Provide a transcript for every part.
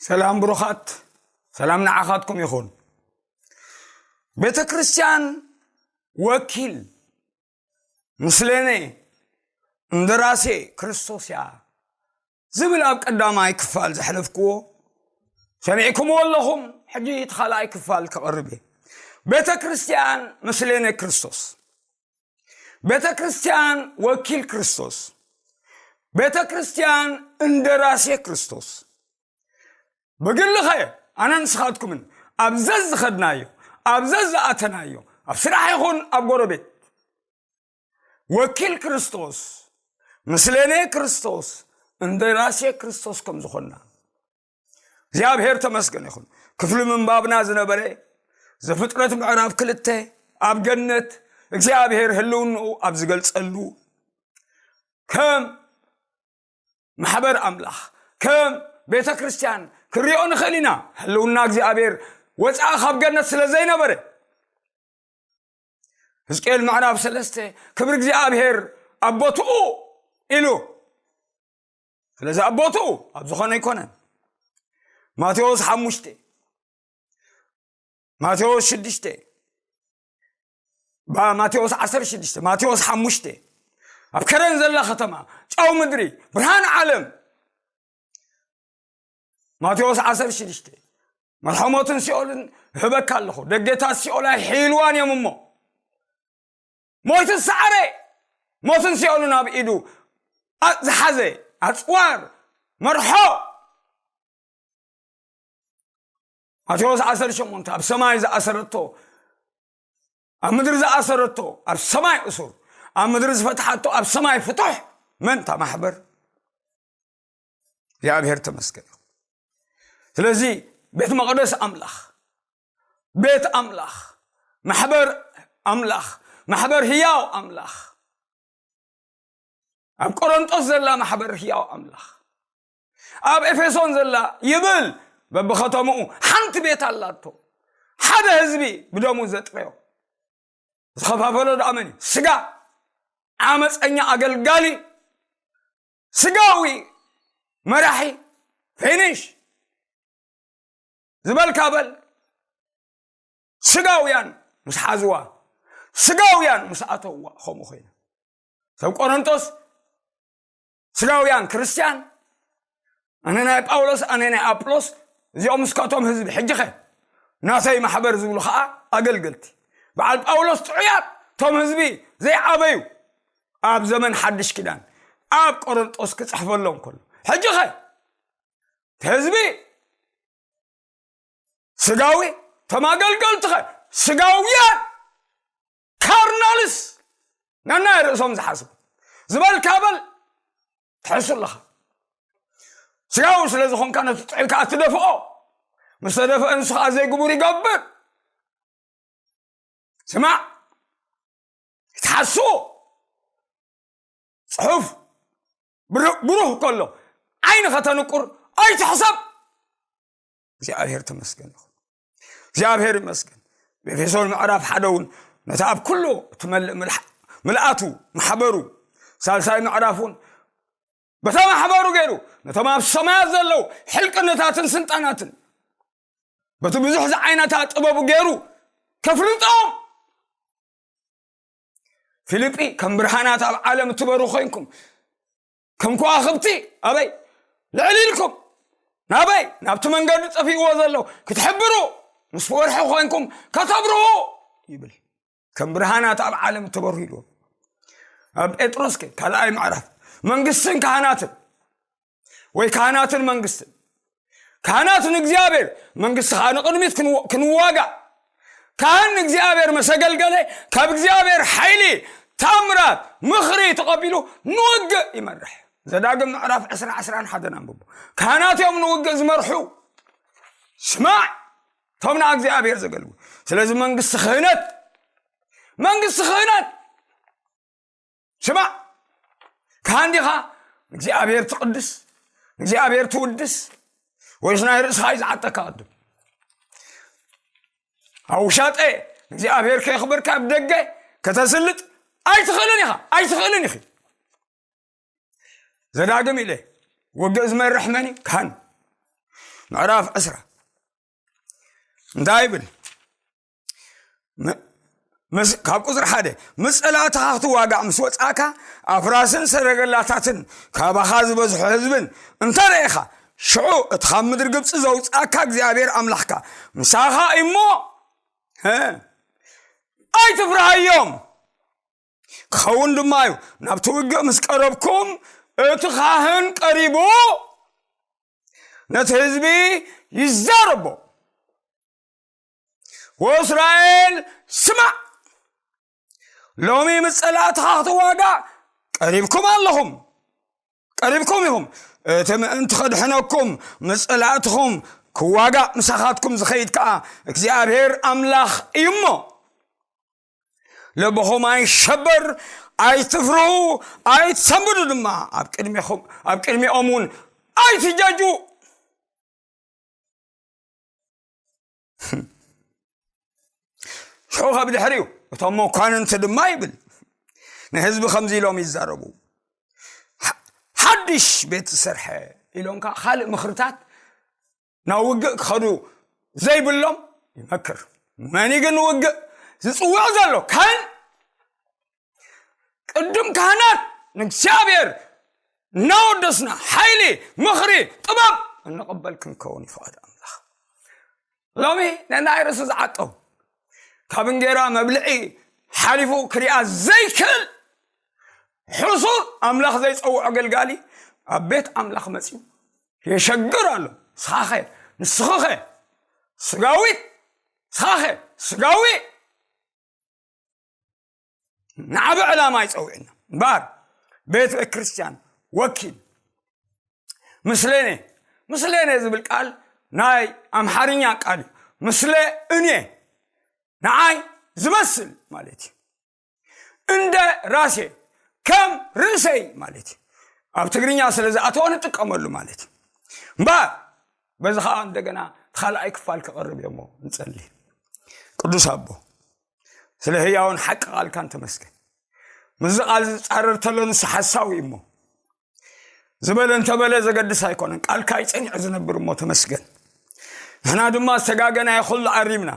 ሰላም ብሩኻት፣ ሰላም ንዓኻትኩም ይኹን። ቤተ ክርስቲያን ወኪል ምስሌነ እንደራሴ ክርስቶስ እያ ዝብል ኣብ ቀዳማይ ክፋል ዘሕለፍክዎ ሰሚዕኩምዎ ኣለኹም። ሕጂ እቲ ካልኣይ ክፋል ክቐርብ እየ። ቤተ ክርስቲያን ምስሌነ ክርስቶስ፣ ቤተ ክርስቲያን ወኪል ክርስቶስ፣ ቤተ ክርስቲያን እንደራሴ ክርስቶስ። ብግልኸ ኣነ ንስኻትኩምን ኣብ ዘዝኸድናዮ፣ ኣብ ዘዝኣተናዮ፣ ኣብ ስራሕ ይኹን ኣብ ጎረቤት ወኪል ክርስቶስ፣ ምስሌነ ክርስቶስ፣ እንደራሴ ክርስቶስ ከም ዝኾንና እግዚኣብሔር ተመስገን ይኹን። ክፍሊ ምንባብና ዝነበረ ዘፍጥረት ምዕራፍ ክልተ ኣብ ገነት እግዚኣብሔር ህልውንኡ ኣብ ዝገልጸሉ ከም ማሕበር ኣምላኽ ከም ቤተ ክርስቲያን ክንሪኦ ንኽእል ኢና። ህልውና እግዚኣብሔር ወፃኢ ካብ ገነት ስለ ዘይነበረ፣ ሕዝቅኤል ምዕራፍ ሰለስተ ክብሪ እግዚኣብሔር ኣብ ቦትኡ ኢሉ። ስለዚ ኣብ ቦትኡ ኣብ ዝኾነ ኣይኮነን። ማቴዎስ ሓሙሽተ፣ ማቴዎስ ሽዱሽተ፣ ባ- ማቴዎስ ዓሰርተ ሽዱሽተ፣ ማቴዎስ ሓሙሽተ፣ ኣብ ከረን ዘላ ከተማ፣ ጨው ምድሪ፣ ብርሃን ዓለም። ማቴዎስ ዓሰርተ ሽዱሽተ፣ መርሖ ሞትን ሲኦልን እህበካ ኣለኹ፣ ደጌታት ሲኦል ኣይሕይልዋን እዮም እሞ። ሞይቱ ዝሰዓረ፣ ሞትን ሲኦልን ኣብ ኢዱ ኣ- ዝሓዘ፣ ኣፅዋር፣ መርሖ። ማቴዎስ ዓሰርተ ሸሞንተ፣ ኣብ ሰማይ ዝኣሰረቶ፣ ኣብ ምድሪ ዝኣሰረቶ ኣብ ሰማይ እሱር፣ ኣብ ምድሪ ዝፈትሓቶ ኣብ ሰማይ ፍቱሕ። መን? እታ ማሕበር። እግዚኣብሔር ተመስገን። ስለዚ ቤት መቕደስ ኣምላኽ፣ ቤት ኣምላኽ፣ ማሕበር ኣምላኽ፣ ማሕበር ህያው ኣምላኽ፣ ኣብ ቆሮንጦስ ዘላ ማሕበር ህያው ኣምላኽ፣ ኣብ ኤፌሶን ዘላ ይብል፣ በብኸተምኡ ሓንቲ ቤት ኣላቶ፣ ሓደ ህዝቢ ብደሙ ዘጥረዮ። ዝኸፋፈሎ ደኣ መን እዩ? ስጋ። ዓመፀኛ ኣገልጋሊ፣ ስጋዊ መራሒ፣ ፌኒሽ ዝበልካ በል። ስጋውያን ምስ ሓዝዋ፣ ስጋውያን ምስ ኣተውዋ፣ ከምኡ ኮይና። ሰብ ቆሮንቶስ ስጋውያን ክርስትያን፣ ኣነ ናይ ጳውሎስ፣ ኣነ ናይ ኣጵሎስ፣ እዚኦም እስካቶም ህዝቢ። ሕጂ ኸ ናተይ ማሕበር ዝብሉ ኸዓ ኣገልገልቲ። በዓል ጳውሎስ ጥዑያት፣ እቶም ህዝቢ ዘይዓበዩ ኣብ ዘመን ሓድሽ ኪዳን ኣብ ቆሮንጦስ ክጽሕፈሎም ከሎ። ሕጂ ኸ እቲ ህዝቢ ስጋዊ፣ እቶም ኣገልገልቲ ኸ ስጋውያን፣ ካርናልስ፣ ነናይ ርእሶም ዝሓስቡ ዝበልካ በል። ትሕሱ ኣለኻ። ስጋዊ ስለ ዝኾንካ ነቲ ጥዑይ ከኣ ትደፍኦ፣ ምስ ተደፍአ ንሱ ከኣ ዘይግቡር ይገብር። ስማዕ፣ ይትሓስዎ። ጽሑፍ ብሩ- ብሩህ ከሎ ዓይኒ ከተንቁር ኣይትሕሰብ። እግዚኣብሔር ተመስገን ይኹን። እግዚኣብሔር ይመስገን። ብኤፌሶን ምዕራፍ ሓደ እውን ነቲ ኣብ ኩሉ እትመልእ ምልሓ- ምልኣቱ ማሕበሩ፣ ሳልሳይ ምዕራፍ እውን በታ ማሕበሩ ገይሩ ነቶም ኣብ ሰማያት ዘለዉ ሕልቅነታትን ስልጣናትን በቲ ብዙሕ ዝዓይነታ ጥበቡ ገይሩ ከፍልጦም። ፊልጲ፣ ከም ብርሃናት ኣብ ዓለም እትበሩ ኮይንኩም፣ ከም ከዋኽብቲ ኣበይ ልዕል ኢልኩም ናበይ ናብቲ መንገዲ ጠፊእዎ ዘለዉ ክትሕብሩ፣ ምስ ወርሒ ኮይንኩም ከተብርሁ ይብል። ከም ብርሃናት ኣብ ዓለም እትበሩ ኢልዎ። ኣብ ጴጥሮስ ከ ካልኣይ ምዕራፍ መንግስትን ካህናትን ወይ ካህናትን መንግስትን። ካህናት ንእግዚኣብሔር፣ መንግስቲ ከዓ ንቕድሚት ክንወ- ክንዋጋእ። ካህን ንእግዚኣብሔር መሰገልገለ ካብ እግዚኣብሔር ሓይሊ፣ ታምራት፣ ምኽሪ ተቐቢሉ ንውግእ ይመርሕ። ዘዳግም ምዕራፍ ዕስራ ዕስራን ሓደን ኣንብቡ። ካህናት እዮም ንውግእ ዝመርሑ። ስማዕ፣ እቶም ንእግዚኣብሔር ዘገልግሉ። ስለዚ መንግስቲ ክህነት፣ መንግስቲ ክህነት ስማዕ፣ ካህን ዲኻ እግዚኣብሔር ትቕድስ፣ እግዚኣብሔር ትውድስ፣ ወይስ ናይ ርእስኻ እዩ ዝዓጠካ ቅድም? ኣብ ውሻጠ እግዚኣብሔር ከየኽበርካ ኣብ ደገ ከተስልጥ ኣይትኽእልን ኢኻ፣ ኣይትኽእልን ኢኺ። ዘዳግም ኢለ፣ ውግእ ዝመርሕ መን እዩ? ካህን። ምዕራፍ ዕስራ እንታይ ይብል? ም- ምስ- ካብ ቁፅሪ ሓደ፣ ምስ ፀላእትኻ ክትዋጋእ ምስ ወፃእካ፣ ኣፍራስን ሰረገላታትን ካባኻ ዝበዝሑ ህዝብን እንተረኢኻ፣ ሽዑ እቲ ካብ ምድሪ ግብፂ ዘውፃእካ እግዚኣብሔር ኣምላኽካ ምሳኻ እሞ፣ እ፣ ኣይትፍርሃዮም። ክኸውን ድማ እዩ፣ ናብቲ ውግእ ምስ ቀረብኩም፣ እቲ ካህን ቀሪቡ ነቲ ህዝቢ ይዛረቦ። ወእስራኤል፣ ስማዕ፣ ሎሚ ምስ ጸላእትኻ ክትዋጋእ ቀሪብኩም ኣለኹም፣ ቀሪብኩም ኢኹም። እቲ ምእንቲ ከድሕነኩም፣ ምስ ጸላእትኹም ክዋጋእ ምሳኻትኩም ዝኸይድ ከኣ እግዚኣብሔር ኣምላኽ እዩ እሞ፣ ልብኹም ኣይሸበር፣ ኣይትፍርሁ፣ ኣይትሰንብዱ ድማ፣ ኣብ ቅድሜኹም፣ ኣብ ቅድሚኦም እውን ኣይትጃጁ። ሽዑ ከብድሕሪኡ እቶም መኳንንቲ ድማ ይብል፣ ንህዝቢ ከምዚ ኢሎም ይዛረቡ፣ ሓድሽ ቤት ዝሰርሐ ኢሎም ከዓ ካልእ ምኽርታት ናብ ውግእ ክኸዱ ዘይብሎም ይመክር። መን ግን ውግእ ዝፅውዕ ዘሎ? ካህን። ቅዱም ካህናት ንእግዚኣብሔር እናወደስና ሓይሊ፣ ምኽሪ፣ ጥበብ እንቕበል ክንከውን ይፍቐድ ኣምላኽ። ሎሚ ነናይ ርእሱ ዝዓጠው፣ ካብ እንጌራ መብልዒ ሓሊፉ ክሪኣ ዘይክእል ሕሱር፣ ኣምላኽ ዘይጸውዖ ኣገልጋሊ ኣብ ቤት ኣምላኽ መጺኡ የሸግር ኣሎ። ንስኻኸ፣ ንስኽኸ ስጋዊት፣ ንስኻኸ ስጋዊ ንዓቢ ዕላማ ይጸውዕና እምበኣር ቤተ ክርስቲያን ወኪል ምስሌኔ፣ ምስሌኔ ዝብል ቃል ናይ ኣምሓርኛ ቃል እዩ። ምስለ እኔ፣ ንዓይ ዝመስል ማለት እዩ። እንደ ራሴ፣ ከም ርእሰይ ማለት እዩ። ኣብ ትግርኛ ስለ ዝኣተወ ንጥቀመሉ ማለት እዩ። እምበኣር በዚ ኸዓ እንደገና እቲ ካልኣይ ክፋል ክቐርብ እየ እሞ ንጸሊ። ቅዱስ ኣቦ፣ ስለ ህያውን ሓቂ ቃልካን ተመስገን። ምስዚ ቃል ዝጻረር ተሎ ንሱ ሓሳዊ እዩ እሞ፣ ዝበለ እንተበለ ዘገድስ ኣይኮነን። ቃልካ እዩ ጸኒዑ ዝነብር እሞ ተመስገን። ንሕና ድማ ዝተጋገናዮ ኩሉ ኣሪምና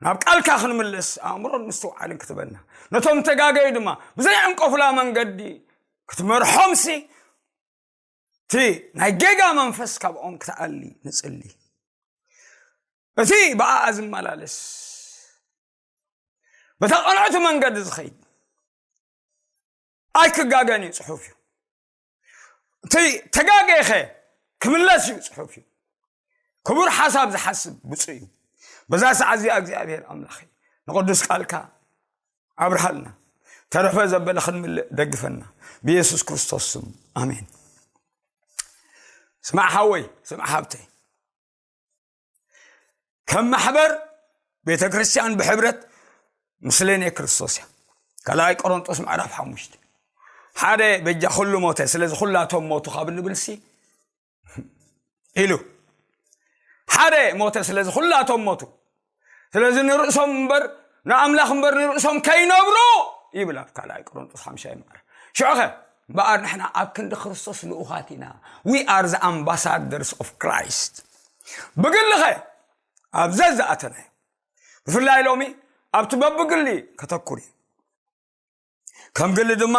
ናብ ቃልካ ክንምለስ ኣእምሮን ምስትውዓልን ክትበና፣ ነቶም ተጋገዩ ድማ ብዘይ ዕንቆፍላ መንገዲ ክትመርሖምሲ፣ እቲ ናይ ጌጋ መንፈስ ካብኦም ክትኣሊ ንጽሊ። እቲ ብኣኣ ዝመላለስ፣ በታ ቅንዕቲ መንገዲ ዝኸይድ ኣይክጋገን እዩ፣ ጽሑፍ እዩ። እቲ ተጋገኸ ክምለስ እዩ፣ ጽሑፍ እዩ። ክቡር ሓሳብ ዝሓስብ ብፁዕ እዩ። በዛ ሰዓት እዚኣ እግዚኣብሔር ኣምላኸ ንቅዱስ ቃልካ ኣብርሃልና። ተረፈ ዘበለ ክንምልእ ደግፈና። ብየሱስ ክርስቶስ ስም ኣሜን። ስማዕ ሓወይ፣ ስማዕ ሓብተይ። ከም ማሕበር ቤተ ክርስቲያን ብሕብረት ምስሌኔ ክርስቶስ እያ። ካልኣይ ቆሮንጦስ ምዕራፍ ሓሙሽተ ሓደ በጃ ኩሉ ሞተ፣ ስለዚ ኩላቶም ሞቱ ካብ እንብልሲ ኢሉ ሓደ ሞተ፣ ስለዚ ኩላቶም ሞቱ። ስለዚ ንርእሶም እምበር ንኣምላኽ እምበር ንርእሶም ከይነብሩ ይብል ኣብ ካልኣይ ቆሮንጦስ ሓምሻይ ምዕራፍ። ሽዑኸ እምበኣር ንሕና ኣብ ክንዲ ክርስቶስ ልኡኻት ኢና። We are the ambassadors of Christ። ብግልኸ ኣብ ዘዝኣተናዮ፣ ብፍላይ ሎሚ ኣብቲ በብግሊ ከተኩር እዩ። ከም ግሊ ድማ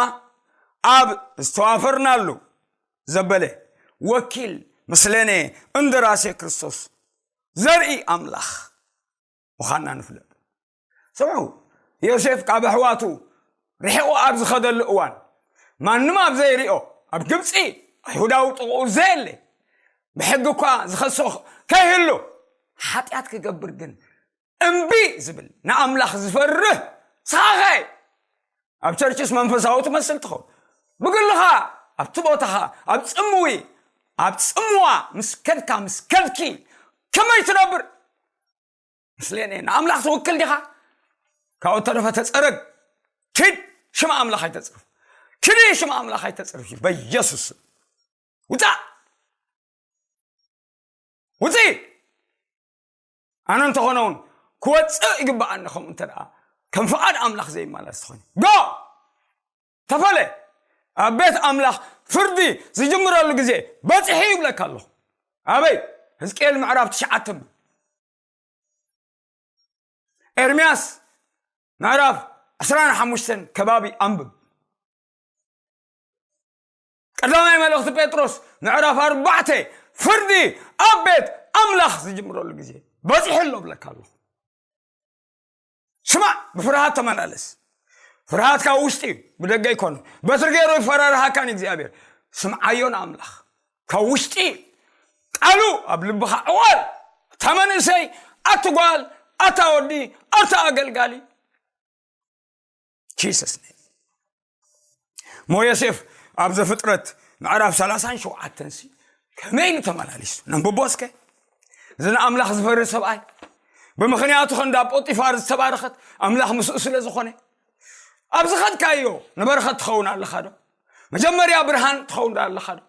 ኣብ ዝተዋፈርናሉ ዘበለ ወኪል ምስለኔ እንደራሴ ክርስቶስ ዘርኢ ኣምላኽ ምዃንና ንፍለጥ። ስምዑ፣ ዮሴፍ ካብ ኣሕዋቱ ርሒቑ ኣብ ዝኸደሉ እዋን፣ ማንም ኣብ ዘይርኦ፣ ኣብ ግብፂ ኣይሁዳዊ ጥቕኡ ዘየለ፣ ብሕጊ እኳ ዝኸሶ ከይህሉ፣ ሓጢኣት ክገብር ግን እምቢ ዝብል፣ ንኣምላኽ ዝፈርህ፣ ንስኻኸ ኣብ ቸርችስ መንፈሳዊ ትመስል ትኸውን። ብግልኻ ኣብቲ ቦታኻ፣ ኣብ ጽምዊ፣ ኣብ ጽምዋ ምስ ከድካ፣ ምስ ከድኪ፣ ከመይ ትነብር? ምስሌኔ ንኣምላኽ ትውክል ዲኻ? ካብኡ ተረፈ ተጸረግ። ኪድ፣ ሽም ኣምላኽ ኣይተጽርፍ። ኪዲ፣ ሽም ኣምላኽ ኣይተጽርፍ። በኢየሱስ ስም። ውጻእ! ውጺ! ኣነ እንተኾነ እውን ክወጽእ ይግብኣኒ፣ ከምኡ እንተ ደኣ ከም ፍቓድ ኣምላኽ ዘይመላለስ ተኾይኑ። ጎ! ተፈለ! ኣብ ቤት ኣምላኽ ፍርዲ ዝጅምረሉ ግዜ በጺሑ ይብለካ ኣለኹ። ኣበይ? ሕዝቅኤል ምዕራፍ ትሽዓተ፣ ኤርምያስ ምዕራፍ ዕስራን ሓሙሽተን ከባቢ ኣንብብ። ቀዳማይ መልእኽቲ ጴጥሮስ ምዕራፍ ኣርባዕተ፣ ፍርዲ ኣብ ቤት ኣምላኽ ዝጅምረሉ ግዜ በፂሑ ኣሎ ብለካ ኣለኹ። ስማዕ፣ ብፍርሃት ተመላለስ። ፍርሃት ካብ ውሽጢ እዩ፣ ብደገ ኣይኮነ። በትሪ ገይሩ ይፈራርሃካን እግዚኣብሔር። ስምዓዮ ንኣምላኽ። ካብ ውሽጢ ቃሉ ኣብ ልብኻ ዕወር። ኣታ መንእሰይ፣ ኣቲ ጓል፣ ኣታ ወዲ፣ ኣታ ኣገልጋሊ። ጂሰስ ኔም። እሞ ዮሴፍ ኣብ ዘፍጥረት ምዕራፍ ሰላሳን ሸውዓተን ሲ ከመይ ኢሉ ተመላሊሱ? ነንብቦ እስከ። እዚ ንኣምላኽ ዝፈርህ ሰብኣይ፣ ብምኽንያቱ ኸንዳ ጶጢፋር ዝተባረኸት ኣምላኽ ምስኡ ስለ ዝኾነ፣ ኣብ ዝኸድካዮ ንበረኸት ትኸውን ኣለኻ ዶ? መጀመርያ ብርሃን ትኸውን ዶ ኣለኻ ዶ?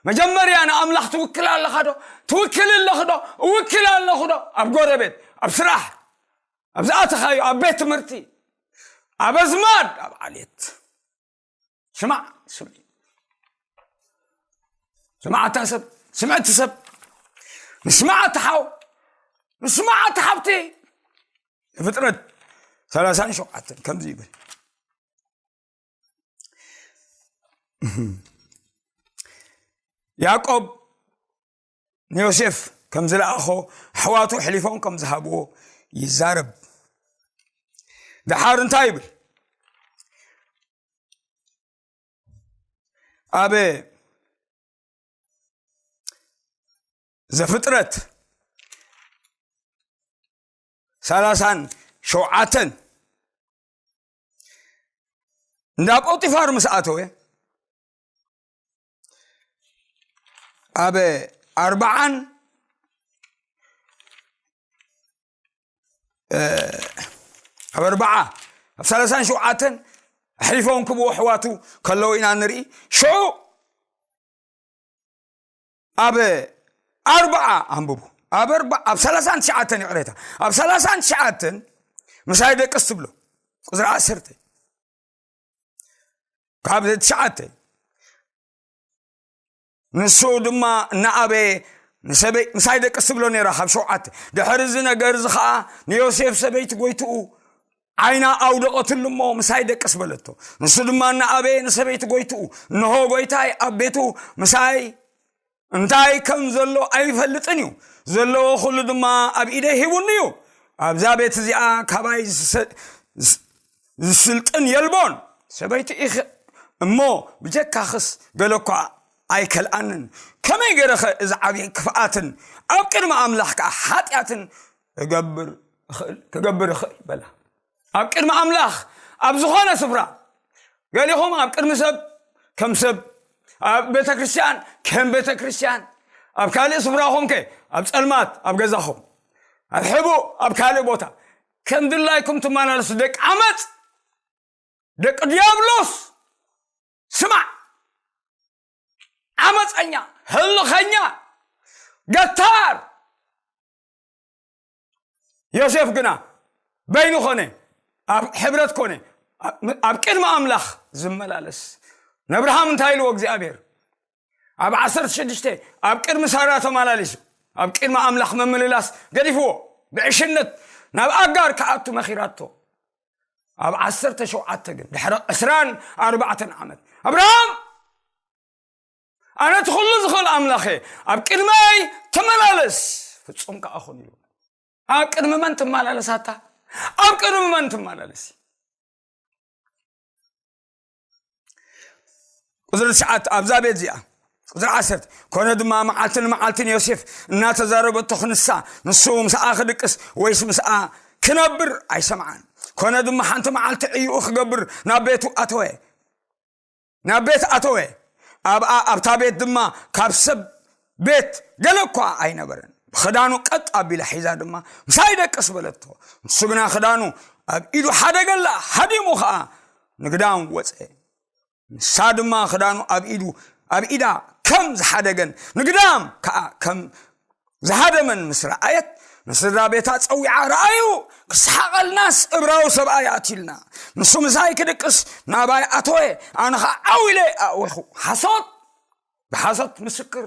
መጀመርያ ንኣምላኽ ትውክል ኣለኻ ዶ? ትውክል ኣለኹ ዶ? እውክል ኣለኹ ዶ? ኣብ ጎረቤት፣ ኣብ ስራሕ፣ ኣብ ዝኣተኻዮ፣ ኣብ ቤት ትምህርቲ፣ ኣብ ኣዝማድ፣ ኣብ ዓሌት። ስማዕ፣ ስምዒ። ስማዕታ ሰብ፣ ስምዕቲ ሰብ፣ ንስማዕቲ ሓው፣ ንስማዕቲ ሓብቲ። ፍጥረት ሰላሳን ሸውዓተን ከምዚ ይብል። ያዕቆብ ንዮሴፍ ከም ዝለኣኾ፣ ኣሕዋቱ ኣሕሊፎም ከም ዝሃብዎ ይዛረብ። ደሓር እንታይ ይብል? ኣብ ዘፍጥረት ሰላሳን ሸውዓተን እንዳ ጶጢፋር ምስ ኣተወ፣ ኣብ ኣርባዓን፣ እ፣ ኣብ ኣርባዓ፣ ኣብ ሰላሳን ሸውዓተን ኣሕሊፎም ክብኡ ኣሕዋቱ ከለዉ ኢና ንርኢ። ሽዑ ኣብ ኣርባዓ ኣንብቡ። ኣብ ኣርባ-፣ ኣብ ሰላሳን ትሽዓተን፣ ይቕሬታ፣ ኣብ ሰላሳን ትሽዓተን ምሳይ ደቅስ ትብሎ፣ ቁጽሪ ዓሰርተ። ካብ ትሽዓተ፣ ንሱ ድማ እናኣበየ ንሰበይ-፣ ምሳይ ደቅስ ትብሎ ነይራ፣ ካብ ሸውዓተ። ድሕሪ እዚ ነገር እዚ ኸኣ ንዮሴፍ ሰበይቲ ጎይትኡ ዓይና ኣውደቐትሉ እሞ፣ ምሳይ ደቅስ በለቶ። ንሱ ድማ እናኣበየ ንሰበይቲ ጎይትኡ፣ እንሆ፣ ጎይታይ ኣብ ቤቱ ምሳይ እንታይ ከም ዘሎ ኣይፈልጥን እዩ፣ ዘለዎ ኩሉ ድማ ኣብ ኢደይ ሂቡኒ እዩ። ኣብዛ ቤት እዚኣ ካባይ ዝሰ-፣ ዝ-፣ ዝስልጥን የልቦን። ሰበይቲ ኢኺ እሞ፣ ብጀካኽስ ገለ እኳ ኣይከልኣንን። ከመይ ገይረኸ እዚ ዓብዪ ክፍኣትን ኣብ ቅድሚ ኣምላኽ ከኣ ሓጢኣትን እገብር እኽእል፣ ክገብር እኽእል? በላ። ኣብ ቅድሚ ኣምላኽ ኣብ ዝኾነ ስፍራ፣ ገሊኹም ኣብ ቅድሚ ሰብ ከም ሰብ፣ ኣብ ቤተ ክርስቲያን ከም ቤተ ክርስቲያን፣ ኣብ ካልእ ስፍራኹም ከ፣ ኣብ ጸልማት ኣብ ገዛኹም፣ ኣብ ሕቡእ ኣብ ካልእ ቦታ ከም ድላይኩም ትመላለሱ፣ ደቂ ዓመጽ፣ ደቂ ዲያብሎስ። ስማዕ፣ ዓመጸኛ፣ ህልኸኛ፣ ገታር። ዮሴፍ ግና በይኑ ኮነ፣ ኣብ ሕብረት ኮነ፣ ኣብ፣ ኣብ ቅድሚ ኣምላኽ ዝመላለስ። ነብርሃም እንታይ ኢልዎ እግዚኣብሔር? ኣብ ዓሰርተ ሽዱሽተ ኣብ ቅድሚ ሳራ ተመላሊሱ፣ ኣብ ቅድሚ ኣምላኽ መምልላስ ገዲፍዎ፣ ብዕሽነት ናብ ኣጋር ክኣቱ መኺራቶ። ኣብ ዓሰርተ ሸውዓተ ግን፣ ድሕሪ ዕስራን ኣርባዕተን ዓመት፣ "ኣብርሃም፣ ኣነ እቲ ኩሉ ዝኽእል ኣምላኽ እየ፣ ኣብ ቅድመይ ተመላለስ፣ ፍጹም ከኣ ኩን" ኢሉ። ኣብ ቅድሚ መን ትመላለስ ኣታ? ኣብ ቅድሚ መን ትመላለስ? ቁጽሪ ትሽዓተ ኣብዛ ቤት እዚኣ። ቁጽሪ ዓሰርተ፣ ኮነ ድማ መዓልቲ ንመዓልቲ ንዮሴፍ እናተዛረበቶ ክንሳ፣ ንሱ ምስኣ ክድቅስ ወይስ ምስኣ ክነብር ኣይሰምዓን። ኮነ ድማ ሓንቲ መዓልቲ ዕዩኡ ክገብር ናብ ቤቱ ኣተወ። ናብ ቤት ኣተወ። ኣብኣ፣ ኣብታ ቤት ድማ ካብ ሰብ ቤት ገለ እኳ ኣይነበረን። ብኽዳኑ ቀጥ ኣቢላ ሒዛ ድማ፣ "ምሳይ ደቅስ" በለቶ። ንሱ ግና ክዳኑ ኣብ ኢዱ ሓደገላ፣ ሃዲሙ ኸኣ ንግዳም ወጸ። ንሳ ድማ ክዳኑ ኣብ ኢዱ፣ ኣብ ኢዳ ከም ዝሓደገን ንግዳም ከኣ ከም ዝሃደመን ምስ ረኣየት፣ ንስድራ ቤታ ጸዊዓ፣ "ረኣዩ፣ ክሰሓቐልናስ እብራዊ ሰብኣይ ኣትዩልና። ንሱ ምሳይ ክድቅስ ናባይ ኣተወ፣ ኣነ ኸኣ ዓው ኢለ ኣእወኹ። ሓሶት፣ ብሓሶት ምስክር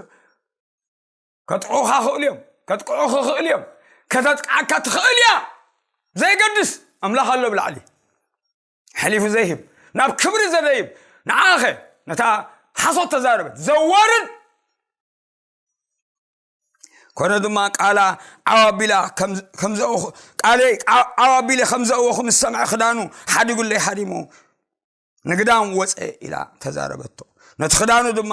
ከጥቕዑኻ ይኽእሉ እዮም። ከጥቅዑ ክኽእል እዮም። ከተጥቅዓካ ትኽእል እያ። ዘይገድስ ኣምላኽ ኣሎ ብላዕሊ፣ ሓሊፉ ዘይህብ፣ ናብ ክብሪ ዘደይብ። ንዓኸ ነታ ሓሶት ተዛረበት ዘዋርድ። ኮነ ድማ ቃላ ዓው ኣቢላ ከም ዘእወኹ፣ ቃለይ ዓው ኣቢለ ከም ዘእወኹ ምስ ሰምዐ፣ ክዳኑ ሓዲጉለይ ሃዲሙ፣ ንግዳም ወፀ ኢላ ተዛረበቶ። ነቲ ክዳኑ ድማ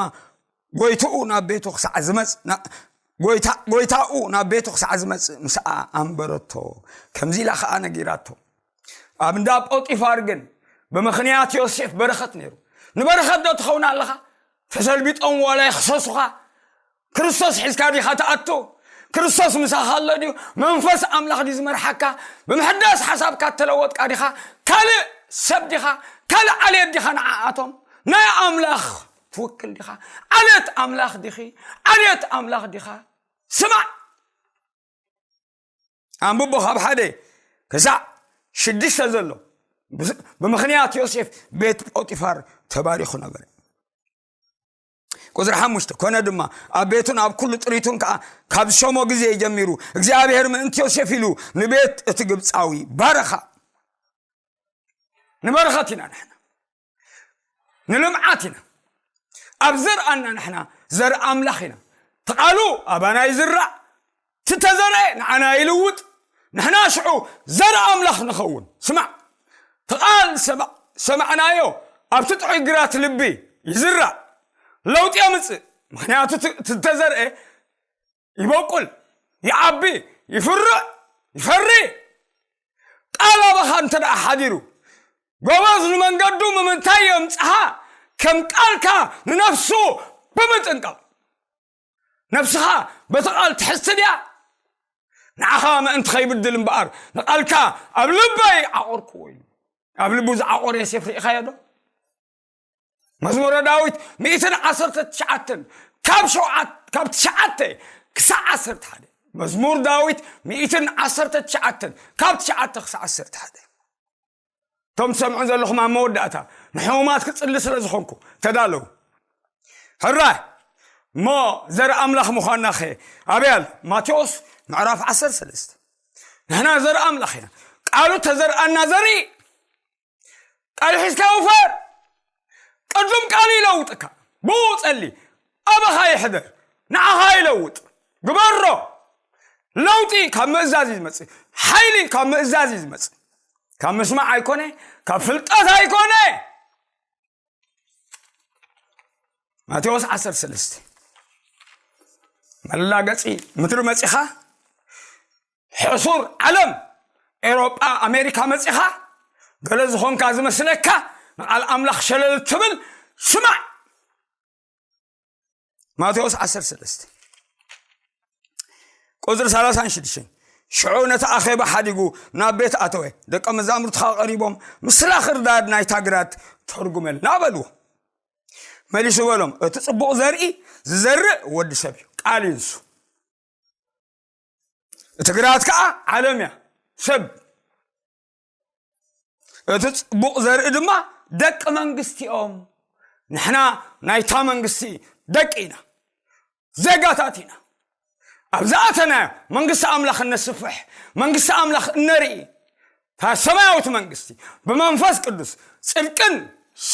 ጎይትኡ ናብ ቤቱ ክሳዕ ዝመጽ፣ ና-፣ ጎይታ-፣ ጎይታኡ ናብ ቤቱ ክሳዕ ዝመጽእ ምስኣ ኣንበረቶ። ከምዚ ኢላ ኸኣ ነጊራቶ። ኣብ እንዳ ጶጢፋር ግን ብምኽንያት ዮሴፍ በረኸት ነይሩ። ንበረኸት ዶ ትኸውን ኣለኻ? ተሰልቢጦም ዋላ ይኽሰሱኻ፣ ክርስቶስ ሒዝካ ዲኻ ትኣቱ? ክርስቶስ ምሳኻ ኣሎ ድዩ? መንፈስ ኣምላኽ ድዩ ዝመርሓካ? ብምሕዳስ ሓሳብካ እተለወጥካ ዲኻ? ካልእ ሰብ ዲኻ? ካልእ ዓሌት ዲኻ ንዓኣቶም? ናይ ኣምላኽ ትውክል ዲኻ? ዓሌት ኣምላኽ ዲኺ? ዓሌት ኣምላኽ ዲኻ? ስማዕ! ኣንብቦ ካብ ሓደ ክሳዕ ሽዱሽተ ዘሎ። ብስ-፣ ብምኽንያት ዮሴፍ ቤት ጶጢፋር ተባሪኹ ነበረ። ቁጽሪ ሓሙሽተ፣ ኮነ ድማ ኣብ ቤቱን ኣብ ኩሉ ጥሪቱን ከኣ ካብ ዝሸሞ ግዜ ጀሚሩ እግዚኣብሔር ምእንቲ ዮሴፍ ኢሉ ንቤት እቲ ግብጻዊ ባረኻ። ንበረኸት ኢና ንሕና፣ ንልምዓት ኢና። ኣብ ዘርኣና ንሕና ዘርኢ ኣምላኽ ኢና። እቲ ቃሉ ኣባና ይዝራእ፣ እቲ ተዘርአ ንዓና ይልውጥ። ንሕና ሽዑ ዘርኢ ኣምላኽ ንኸውን። ስማዕ፣ እቲ ቃል ሰማ-፣ ሰማዕናዮ ኣብቲ ጥዑይ ግራት ልቢ ይዝራእ፣ ለውጢ የምጽእ። ምኽንያቱ እቲ፣ እቲ ተዘርአ ይበቁል፣ ይዓቢ፣ ይፍርዕ፣ ይፈሪ። ቃል ኣባኻ እንተ ደኣ ሓዲሩ፣ ጎበዝ ንመንገዱ ምምንታይ የምጽኻ፣ ከም ቃልካ ንነፍሱ ብምጥንቃቕ። ነፍስኻ በቲ ቃል ትሕስድ እያ። ንዓኻ ምእንቲ ኸይብድል እምበኣር፣ ንቃልካ ኣብ ልበይ ዓቖርክዎ ኢሉ። ኣብ ልቡ ዝዓቖረ ዮሴፍ ርኢኻዮ ዶ? መዝሙረ ዳዊት ሚእትን ዓሰርተ ትሽዓተን ካብ ሸውዓት-፣ ካብ ትሽዓተ ክሳዕ ዓሰርተ ሓደ። መዝሙር ዳዊት ሚእትን ዓሰርተ ትሽዓተን ካብ ትሽዓተ ክሳዕ ዓሰርተ ሓደ። እቶም ትሰምዑ ዘለኹም ኣብ መወዳእታ ንሕሙማት ክጽሊ ስለ ዝኾንኩ ተዳለዉ። ሕራይ እሞ ዘርኢ ኣምላኽ ምዃንና ኸ ኣበይ ኣሎ? ማቴዎስ ምዕራፍ ዓሰርተ ሰለስተ። ንሕና ዘርኢ ኣምላኽ ኢና። ቃሉ ተዘርኣና ዘርኢ ቃል ሒዝካ ውፈር። ቅድም ቃል ይለውጥካ። ብኡ ጸሊ። ኣባኻ ይሕደር። ንዓኻ ይለውጥ። ግበሮ። ለውጢ ካብ ምእዛዝ እዩ ዝመጽእ። ሓይሊ ካብ ምእዛዝ እዩ ዝመጽእ። ካብ ምስማዕ ኣይኮነ፣ ካብ ፍልጠት ኣይኮነ። ማቴዎስ ዓሰርተ ሰለስተ። መላገጺ ምድሪ መጺኻ፣ ሕሱር ዓለም፣ ኤውሮጳ፣ ኣሜሪካ መጺኻ፣ ገለ ዝኾንካ ዝመስለካ፣ ንቓል ኣምላኽ ሸለል ትብል፣ ስማዕ። ማቴዎስ ዓሰርተ ሰለስተ ቁጽሪ ሰላሳን ሽዱሽተን። ሽዑ ነቲ ኣኼባ ሓዲጉ ናብ ቤት ኣተወ። ደቀ መዛሙርቱ ከኣ ቀሪቦም፣ "ምስላ ክርዳድ ናይታ ግራት ተርጉመልና" በልዎ። መሊሱ በሎም፣ "እቲ ጽቡቕ ዘርኢ ዝዘርእ ወዲ ሰብ እዩ፣ ቃል እዩ ንሱ። እቲ ግራት ከኣ ዓለም እያ፣ ሰብ። እቲ ጽቡቕ ዘርኢ ድማ ደቂ መንግስቲ እዮም። ንሕና ናይታ መንግስቲ ደቂ ኢና፣ ዜጋታት ኢና። ኣብ ዝኣተናዮ መንግስቲ ኣምላኽ እነስፍሕ፣ መንግስቲ ኣምላኽ እነርኢ፣ እታ ሰማያዊት መንግስቲ ብመንፈስ ቅዱስ ጽድቅን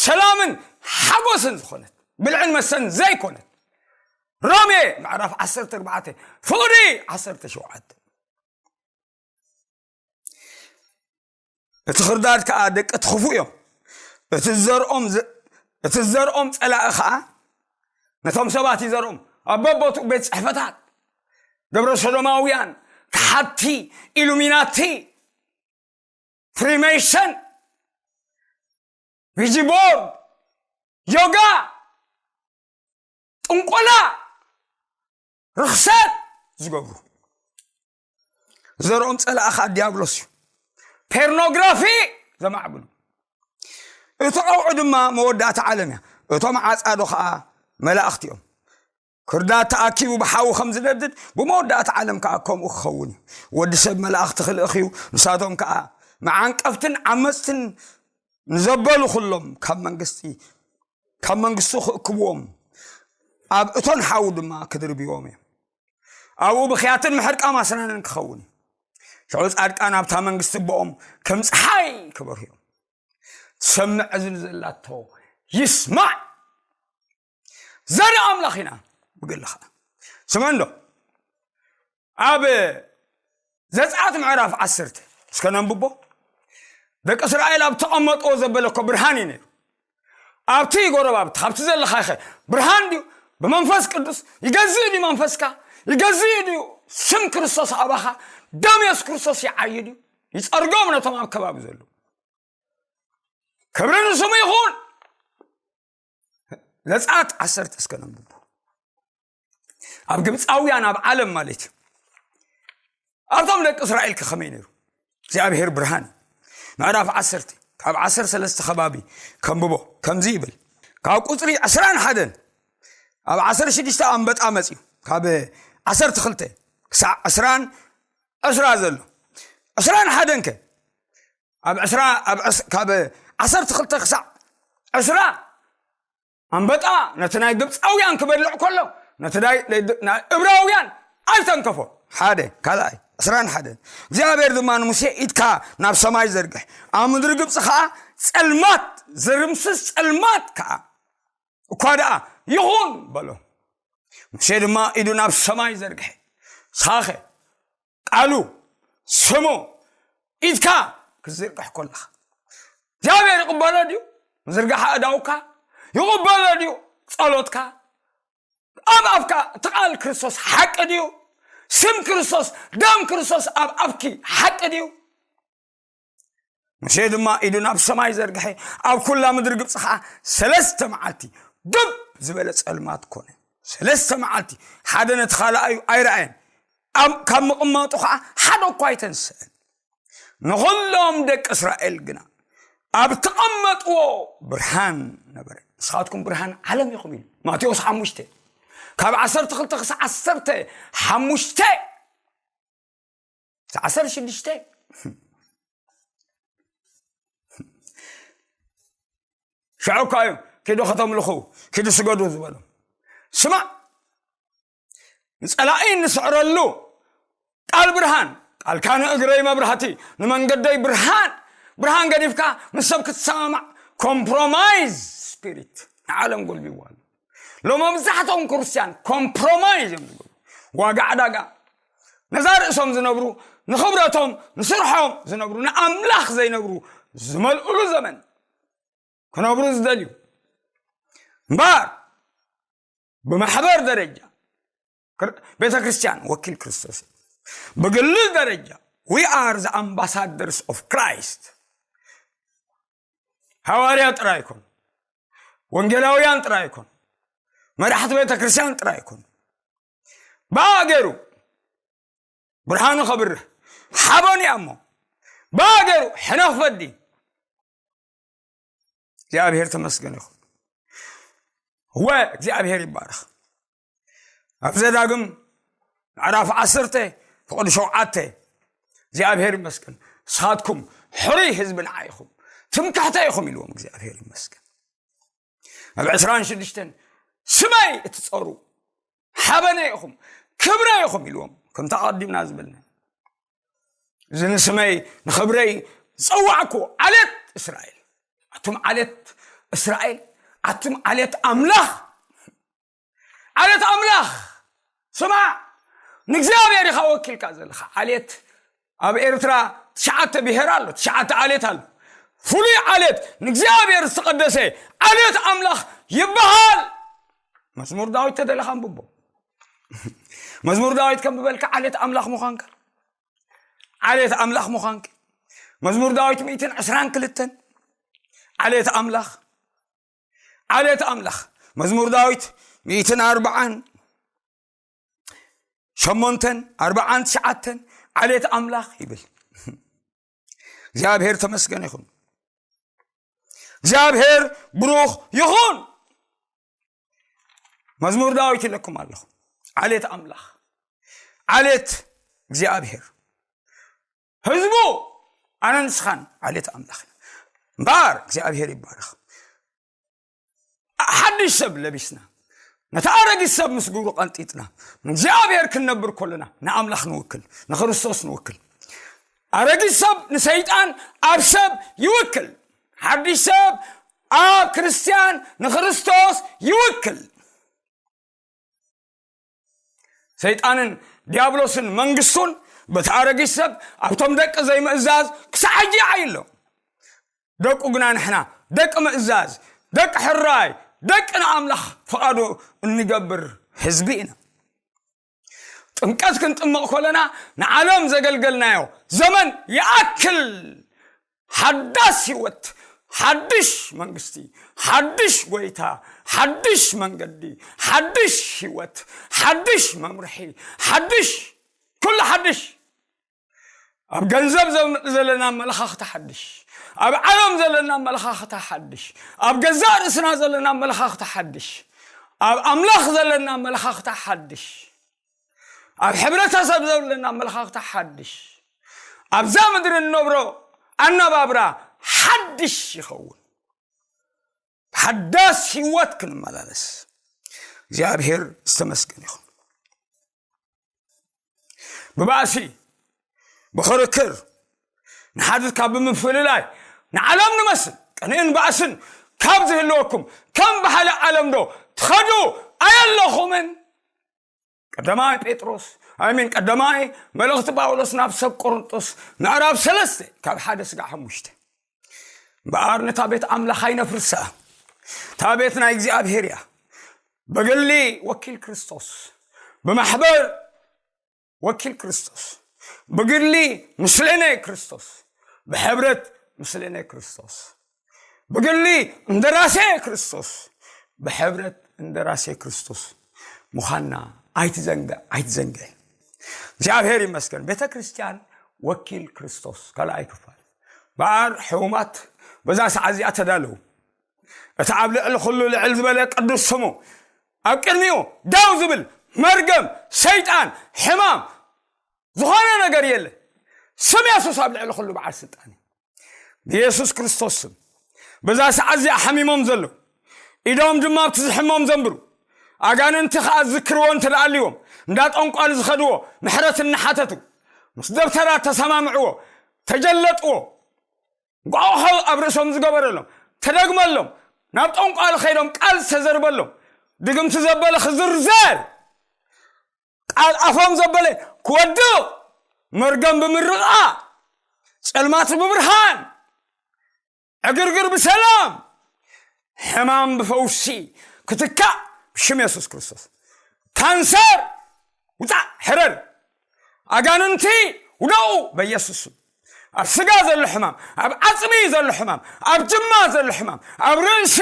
ሰላምን ሓጎስን ዝኾነት፣ ብልዕን መስተን ዘይኮነት። ሮሜ ምዕራፍ ዓሰርተ ኣርባዕተ ፍቕሪ ዓሰርተ ሸውዓተ። እቲ ክርዳድ ከኣ ደቂ እቲ ክፉእ እዮም። እቲ ዝዘርኦም ዝ-፣ እቲ ዝዘርኦም ጸላኢ ከኣ ነቶም ሰባት ይዘርኦም። ኣብ በቦትኡ ቤት ጽሕፈታት፣ ግብረ ሶዶማውያን፣ ከሓድቲ፣ ኢሉሚናቲ፣ ፍሪሜይሰን፣ ቪጂ ቦርድ፣ ዮጋ፣ ጥንቆላ፣ ርኽሰት ዝገብሩ። ዘርኦም ጸላኢ ኸኣ ዲያብሎስ እዩ። ፖርኖግራፊ ዘማዕብሉ። እቲ ቀውዒ ድማ መወዳእታ ዓለም እያ። እቶም ዓጻዶ ኸኣ መላእኽቲ እዮም። ክርዳድ ተኣኪቡ ብሓዊ ከም ዝነድድ፣ ብመወዳእታ ዓለም ከኣ ከምኡ ክኸውን እዩ። ወዲ ሰብ መላእኽቲ ክልእኽ እዩ። ንሳቶም ከኣ መዓንቀፍትን ዓመጽትን ንዘበሉ ኩሎም ካብ መንግስቲ፣ ካብ መንግስቱ ክእክብዎም፣ ኣብ እቶን ሓዊ ድማ ክድርብዎም እዮም። ኣብኡ ብኽያትን ምሕርቃም ኣስናንን ክኸውን እዩ። ሽዑ ጻድቃን ኣብታ መንግስቲ ኣቦኦም ከም ጸሓይ ክበርሁ እዮም። ትሰምዕ እዝኒ ዘላቶ ይስማዕ። ዘርኢ ኣምላኽ ኢና ብግልኻ። ስምዕ እንዶ፣ ኣብ ዘጸኣት ምዕራፍ ዓሰርተ እስከ ነንብቦ። ደቂ እስራኤል ኣብ ተቐመጥዎ ዘበለ እኮ ብርሃን እዩ ነይሩ። ኣብቲ ጎረባብቲ ካብቲ ዘለኻኸ ብርሃን ድዩ? ብመንፈስ ቅዱስ ይገዝእ ድዩ መንፈስካ? ይገዝእ ድዩ ስም ክርስቶስ ኣባኻ? ደም የሱስ ክርስቶስ ይዓዩ ድዩ? ይጸርጎም ነቶም ኣብ ከባቢ ዘለዉ። ክብሪ ንስሙ ይኹን። ዘጸኣት ዓሰርተ እስከ ነንብቦ። ኣብ ግብፃውያን ኣብ ዓለም ማለት እዩ። ኣብቶም ደቂ እስራኤል ከ ከመይ ነይሩ? እግዚኣብሔር ብርሃን እዩ። ምዕራፍ ዓሰርተ ካብ ዓሰርተ ሰለስተ ከባቢ ከንብቦ። ከምዚ ይብል። ካብ ቁፅሪ ዕስራን ሓደን ኣብ ዓሰርተ ሽዱሽተ ኣንበጣ መፅዩ። ካብ ዓሰርተ ክልተ ክሳዕ ዕስራን ዕስራ ዘሎ። ዕስራን ሓደን ከ ኣብ ዕስራ ኣብ ዕስ- ካብ ዓሰርተ ክልተ ክሳዕ ዕስራ ኣንበጣ ነቲ ናይ ግብፃውያን ክበልዕ ከሎ፣ ነቲ ናይ ናይ እብራውያን ኣይተንከፎ። ሓደ ካልኣይ ዕስራን ሓደን እግዚኣብሔር ድማ ንሙሴ፣ ኢድካ ናብ ሰማይ ዘርግሕ፣ ኣብ ምድሪ ግብፂ ከዓ ፀልማት፣ ዝርምስስ ፀልማት ከዓ እኳ ደኣ ይኹን በሎ። ሙሴ ድማ ኢዱ ናብ ሰማይ ዘርግሐ። ሳኸ ቃሉ ስሙ ኢድካ ክትዝርግሕ ከለኻ እግዚኣብሔር ይቕበሎ ድዩ? ምዝርጋሕ ኣእዳውካ ይቕበሎ ድዩ? ጸሎትካ ኣብ ኣፍካ እቲ ቃል ክርስቶስ ሓቂ ድዩ? ስም ክርስቶስ፣ ደም ክርስቶስ ኣብ ኣፍኪ ሓቂ ድዩ? ሙሴ ድማ ኢዱ ናብ ሰማይ ዘርግሐ፣ ኣብ ኩላ ምድሪ ግብፂ ከዓ ሰለስተ መዓልቲ ድብ ዝበለ ጸልማት ኮነ። ሰለስተ መዓልቲ ሓደ ነቲ ካልኣዩ ኣይረኣየን። ኣብ- ካብ ምቕማጡ ከዓ ሓደ እኳ ኣይተንስአን። ንኹሎም ደቂ እስራኤል ግና ኣብ ተቐመጥዎ ብርሃን ነበረ። ንስኻትኩም ብርሃን ዓለም ኢኹም ኢሉ ማቴዎስ ሓሙሽተ ካብ ዓሰርተ ክልተ ክሳዕ ዓሰርተ ሓሙሽተ ዓሰርተ ሽዱሽተ። ሽዑ እኳ እዩ ኪዱ ከተምልኹ፣ ኪዱ ስገዱ ዝበሎም። ስማዕ፣ ንጸላኢ እንስዕረሉ ቃል ብርሃን፣ ቃልካ ንእግረይ መብራህቲ ንመንገደይ ብርሃን። ብርሃን ገዲፍካ ምስ ሰብ ክትሰማማዕ ኮምፕሮማይዝ ስፒሪት ንዓለም ጎልቢዋ ኣሎ። ሎም መብዛሕትኦም ክርስትያን ኮምፕሮማይዝ እዮም ዝገብሩ። ዋጋ ዕዳጋ ነዛ ርእሶም ዝነብሩ፣ ንኽብረቶም ንስርሖም ዝነብሩ፣ ንኣምላኽ ዘይነብሩ ዝመልእሉ ዘመን ክነብሩ ዝደልዩ እምበር ብማሕበር ደረጃ ቤተ ክርስቲያን ወኪል ክርስቶስ፣ ብግሊ ደረጃ we are the ambassadors of Christ። ሃዋርያ ጥራይ ኣይኮን፣ ወንጌላውያን ጥራይ ኣይኮን፣ መራሕቲ ቤተ ክርስቲያን ጥራይ ኣይኮን። ብኣ ገይሩ ብርሃኑ ከብርህ ሓበን እያ እሞ ብኣ ገይሩ ሕነ ክፈዲ እግዚኣብሔር ተመስገን ይኹን። ወ እግዚኣብሔር ይባረኽ። ኣብ ዘዳግም ምዕራፍ ዓሰርተ ፍቕዲ ሸውዓተ እግዚኣብሔር ይመስገን፣ ንስኻትኩም ሕሩይ ህዝቢ ንዓይ ኢኹም፣ ትምክሕተይ ኢኹም ኢልዎም እግዚኣብሔር ይመስገን። ኣብ ዕስራን ሽዱሽተን ስመይ እትፀሩ ሓበነ ኢኹም ክብረ ኢኹም ኢልዎም። ከምቲ ኣቐዲምና ዝበልና እዚ ንስመይ ንኽብረይ ዝፀዋዕኩ ዓሌት እስራኤል፣ ኣቱም ዓሌት እስራኤል፣ ኣቱም ዓሌት ኣምላኽ፣ ዓሌት ኣምላኽ ስማዕ፣ ንእግዚኣብሔር ኢኻ ወኪልካ ዘለኻ። ዓሌት ኣብ ኤርትራ ትሽዓተ ብሔር ኣሎ፣ ትሽዓተ ዓሌት ኣሎ። ፍሉይ ዓሌት ንእግዚኣብሔር ዝተቐደሰ ዓሌት ኣምላኽ ይበሃል። መዝሙር ዳዊት ተደለኻ ኣንብቦ። መዝሙር ዳዊት ከም ዝበልካ ዓሌት ኣምላኽ ምዃንካ፣ ዓሌት ኣምላኽ ምዃንካ። መዝሙር ዳዊት ሚእትን ዕስራን ክልተን ዓሌት ኣምላኽ፣ ዓሌት ኣምላኽ። መዝሙር ዳዊት ሚእትን ኣርባዓን ሸሞንተን ኣርባዓን ትሽዓተን ዓሌት ኣምላኽ ይብል። እግዚኣብሔር ተመስገን ይኹን። እግዚኣብሔር ብሩኽ ይኹን። መዝሙር ዳዊት ኢለኩም ኣለኹ። ዓሌት ኣምላኽ፣ ዓሌት እግዚኣብሔር፣ ህዝቡ ኣነ ንስኻን ዓሌት ኣምላኽ እምበር እግዚኣብሔር ይባረኽ። ሓድሽ ሰብ ለቢስና ነቲ ኣረጊት ሰብ ምስ ግብሩ ቀንጢጥና ንእግዚኣብሔር ክንነብር ከለና ንኣምላኽ ንውክል፣ ንክርስቶስ ንውክል። ኣረጊት ሰብ ንሰይጣን ኣብ ሰብ ይውክል። ሓድሽ ሰብ ኣብ ክርስትያን ንክርስቶስ ይውክል። ሰይጣንን ዲያብሎስን መንግስቱን በቲ ኣረጊት ሰብ ኣብቶም ደቂ ዘይምእዛዝ ክሳዕ ሕጂ ይዓይሎ። ደቁ ግና ንሕና ደቂ ምእዛዝ፣ ደቂ ሕራይ፣ ደቂ ንኣምላኽ ፍቓዱ እንገብር ህዝቢ ኢና። ጥምቀት ክንጥመቕ ከለና ንዓለም ዘገልገልናዮ ዘመን ይኣክል። ሓዳስ ህይወት፣ ሓድሽ መንግስቲ፣ ሓድሽ ጎይታ፣ ሓድሽ መንገዲ፣ ሓድሽ ህይወት፣ ሓድሽ መምርሒ፣ ሓድሽ፣ ኩሉ ሓድሽ። ኣብ ገንዘብ ዘም-፣ ዘለና ኣመለኻኽታ ሓድሽ፣ ኣብ ዓለም ዘለና ኣመለኻኽታ ሓድሽ፣ ኣብ ገዛእ ርእስና ዘለና ኣመለኻኽታ ሓድሽ፣ ኣብ ኣምላኽ ዘለና ኣመለኻኽታ ሓድሽ፣ ኣብ ሕብረተሰብ ዘለና ኣመለኻኽታ ሓድሽ፣ ኣብዛ ምድሪ እንነብሮ ኣነባብራ ሓድሽ ይኸውን። ሓዳስ ህይወት ክንመላለስ እግዚኣብሔር ዝተመስገነ ይኹን። ብባእሲ፣ ብኽርክር፣ ንሓድት ካብ ብምፍልላይ ንዓለም ንመስል ቅንእን ባእስን ካብ ዝህልወኩም ከም ባህሊ ዓለም ዶ ትኸዱ ኣየለኹምን? ቀዳማይ ጴጥሮስ፣ ኣይ ሚን፣ ቀዳማይ መልእኽቲ ጳውሎስ ናብ ሰብ ቆሮንጦስ ምዕራፍ ሰለስተ ካብ ሓደ ስጋዕ ሓሙሽተ። እምበኣር ነታ ቤት ኣምላኽ ኣይነፍርሳ። እታ ቤት ናይ እግዚኣብሔር እያ። ብግሊ ወኪል ክርስቶስ፣ ብማሕበር ወኪል ክርስቶስ፣ ብግሊ ምስለነ ክርስቶስ፣ ብሕብረት ምስለነ ክርስቶስ፣ ብግሊ እንደራሴ ክርስቶስ፣ ብሕብረት እንደራሴ ክርስቶስ ምዃንና ኣይትዘንግዕ፣ ኣይትዘንግዕ። እግዚኣብሔር ይመስገን። ቤተ ክርስቲያን ወኪል ክርስቶስ፣ ካልኣይ ክፋል። በኣር ሕሙማት በዛ ሰዓት እዚኣ ተዳለዉ። እቲ ኣብ ልዕሊ ኩሉ ልዕል ዝበለ ቅዱስ ስሙ፣ ኣብ ቅድሚኡ ደው ዝብል መርገም፣ ሰይጣን፣ ሕማም፣ ዝኾነ ነገር የለ። ስም የሱስ ኣብ ልዕሊ ኩሉ በዓል ስልጣን እዩ። ብየሱስ ክርስቶስ ስም፣ በዛ ሰዓት እዚኣ ሓሚሞም ዘለዉ፣ ኢዶም ድማ ኣብቲ ዝሕሞም ዘንብሩ፣ ኣጋንንቲ ኸኣ ዝዝክርዎ እንተ ደኣ ኣልዎም፣ እንዳ ጠንቋል ዝኸድዎ ምሕረት እናሓተቱ፣ ምስ ደብተራ ተሰማምዕዎ፣ ተጀለጥዎ፣ እንቋቑሖ ኣብ ርእሶም ዝገበረሎም፣ ተደግመሎም፣ ናብ ጠንቋል ኸይዶም ቃል ዝተዘርበሎም፣ ድግምቲ ዘበለ ክዝርዘር፣ ቃል ኣፎም ዘበለ ክወድቕ፣ መርገም ብምርቓ፣ ጸልማት ብብርሃን፣ ዕግርግር ብሰላም፣ ሕማም ብፈውሲ ክትካእ ብሽም የሱስ ክርስቶስ። ካንሰር ውጻእ፣ ሕረር። ኣጋንንቲ ውደቑ በኢየሱስ ስም። ኣብ ስጋ ዘሎ ሕማም፣ ኣብ ዓጽሚ ዘሎ ሕማም፣ ኣብ ጅማ ዘሎ ሕማም፣ ኣብ ርእሲ፣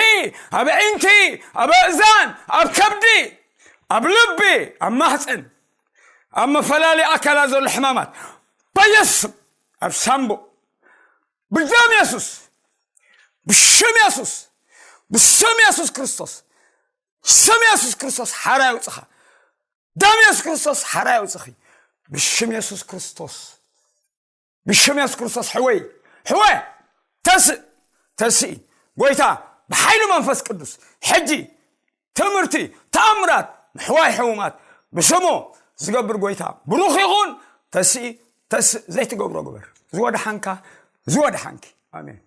ኣብ ኣዒንቲ፣ ኣብ ኣእዛን፣ ኣብ ከብዲ፣ ኣብ ልቢ፣ ኣብ ማህፀን፣ ኣብ መፈላለዪ ኣካላት ዘሎ ሕማማት በኢየሱስ ስም፣ ኣብ ሳምቡእ፣ ብደም የሱስ፣ ብሽም የሱስ፣ ብስም የሱስ ክርስቶስ፣ ስም የሱስ ክርስቶስ ሓራ የውፅኻ፣ ደም የሱስ ክርስቶስ ሓራ የውፅኺ፣ ብሽም የሱስ ክርስቶስ፣ ብሽም የሱስ ክርስቶስ ሕወይ፣ ሕወ፣ ተስእ፣ ተስኢ። ጎይታ ብሓይሊ መንፈስ ቅዱስ ሕጂ ትምህርቲ፣ ተኣምራት፣ ምሕዋይ ሕሙማት ብስሙ ዝገብር ጎይታ ብሩኽ ይኹን። ተስኢ፣ ተስእ፣ ዘይትገብሮ ግበር። ዝወድሓንካ፣ ዝወድሓንኪ። ኣሜን።